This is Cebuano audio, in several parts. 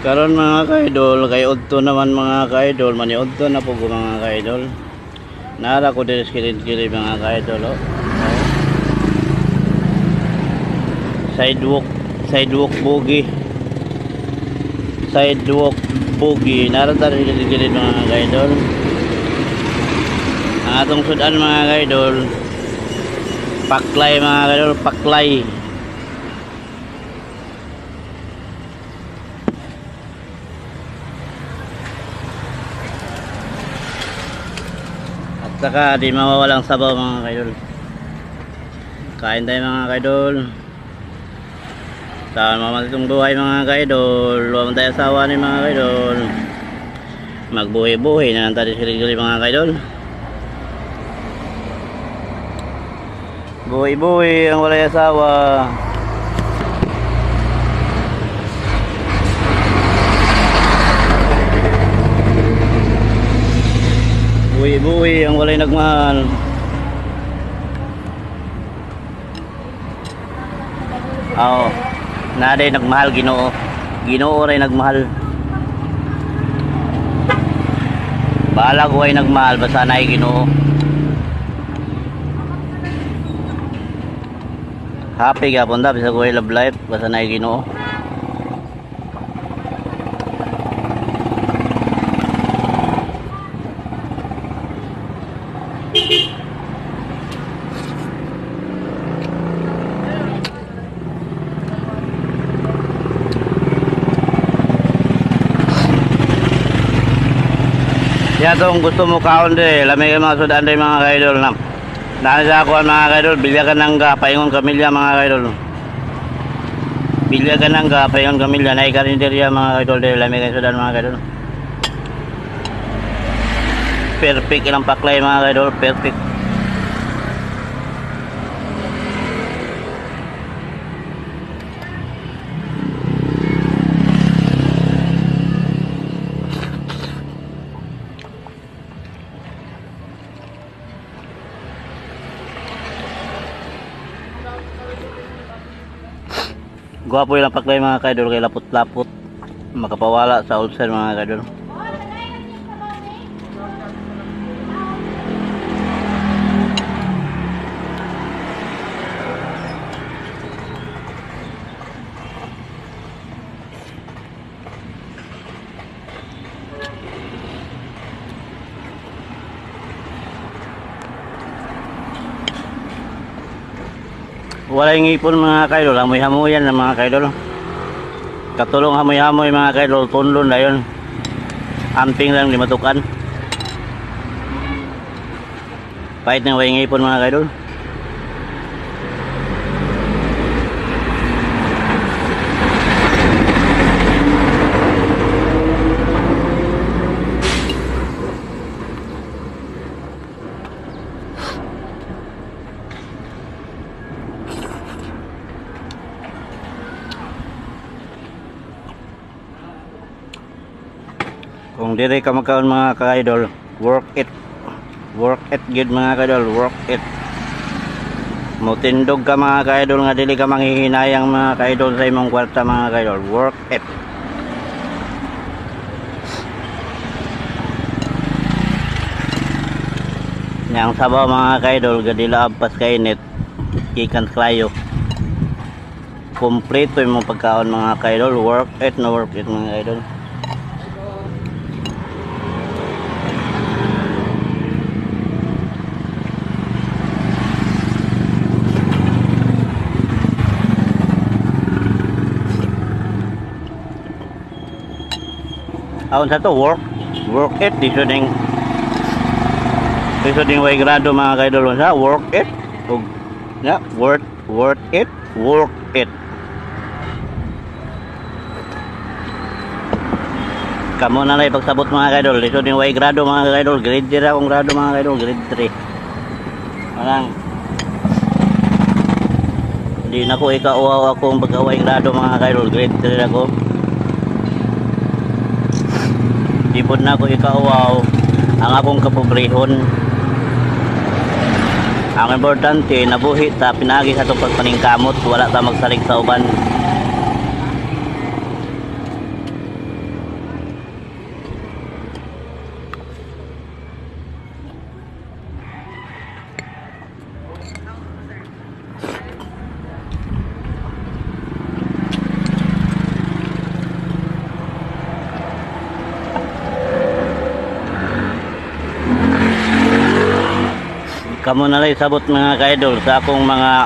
Karon, mga ka-idol, kay udto naman, mga ka-idol, maniudto na po ko, mga ka-idol. Nara ko diri sa kilid-kilid, mga ka-idol, oh. Oh. Sidewalk, sidewalk boogie. Sidewalk boogie. Nara ta sa kilid-kilid, mga ka-idol. Ang atong sudan, mga ka-idol, paklay, mga ka-idol, paklay. At saka di mawawalang sabaw, mga kaidol. Kain tayo, mga kaidol. Sa mamatay itong buhay, mga kaidol. Huwag tayo asawa ni mga kaidol. Magbuhi-buhi na lang tayo sa mga kaidol. Buhi-buhi ang walay asawa. Buhi-buhi ang walay nagmahal. Oo. Naday nagmahal Ginoo. Ginoo ray nagmahal. Bahala ko ay nagmahal basta naay Ginoo. Happy gyapon ta bisag way love life basta naay Ginoo. Ya tong gusto mo kaon de, lami kay mga sudan de, mga kaidol na. Naa sa ako ang mga kaidol, bilya ka ng ga, paingon kamilya, mga kaidol. Bilya ka ng ga, paingon kamilya, naay karinderya, mga kaidol de, lami kay sudan, mga kaidol. Perfect ilang paklay, mga kaidol, perfect. Gwapo ilang paklay, mga kaidol, kay lapot-lapot. Makapawala sa ulcer, mga kaidol. Walay ngipon, mga kaidol, hamoy-hamoyan na, mga kaidol. Katulong hamoy-hamoy, mga kaidol, tunlon na yun. Amping lang limatukan. Pahit ng walay ngipon, mga kaidol. Kung diri ka magkaon, mga ka-idol, work it. Work it gid, mga ka-idol, work it. Mutindog ka, mga ka-idol, nga dili ka manghihinayang, mga ka-idol, sa imong kwarta, mga ka-idol, work it. Yang sabaw, mga ka-idol, gadila pas kainit, gikan klayo. Kompleto imong pagkaon, mga ka-idol, work it no work it, mga ka-idol. Aon sa to work work it dito ding way grado, mga kaidol, sa work it ug ya worth worth it, work it. Kamo na lang ipagsabot, mga kaidol, dito ding way grado, mga kaidol, grade 3 akong grado, mga kaidol, grade 3. Walang di na ko ikauaw akong pagkaway grado, mga kaidol, grade 3 ako. Di pod na ako ikauaw ang akong kapobrehon. Ang importante, nabuhi ta pinagi sa atong pagpaningkamot, wala ta magsalig sa uban. Kamo na lang sabot, mga ka-idol, sa akong mga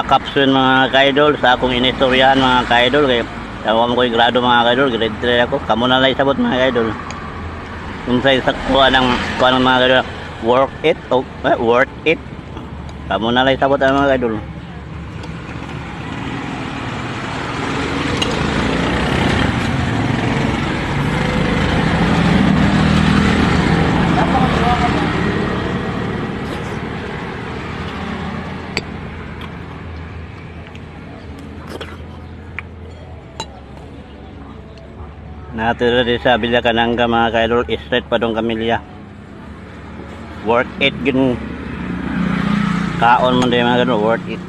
caption, mga ka-idol, sa akong inistoryahan, mga ka-idol, kay tawag ko yung grado, mga ka-idol, grade 3 ako. Kamo na lang sabot, mga ka-idol, kung sa kuha ng kuha ng mga ka-idol, work it o eh, worth it. Kamo na lang sabot ang mga ka-idol. Natira din sa Villa Kananga, mga ka-idol, straight pa dong Camilla. Worth it yun. Kaon man din, mga ka-idol, worth it.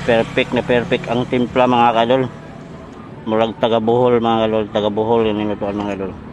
Perfect na perfect ang timpla, mga ka-idol. Murag taga Bohol, mga ka-idol, taga Bohol yung nilutuan, mga ka-idol.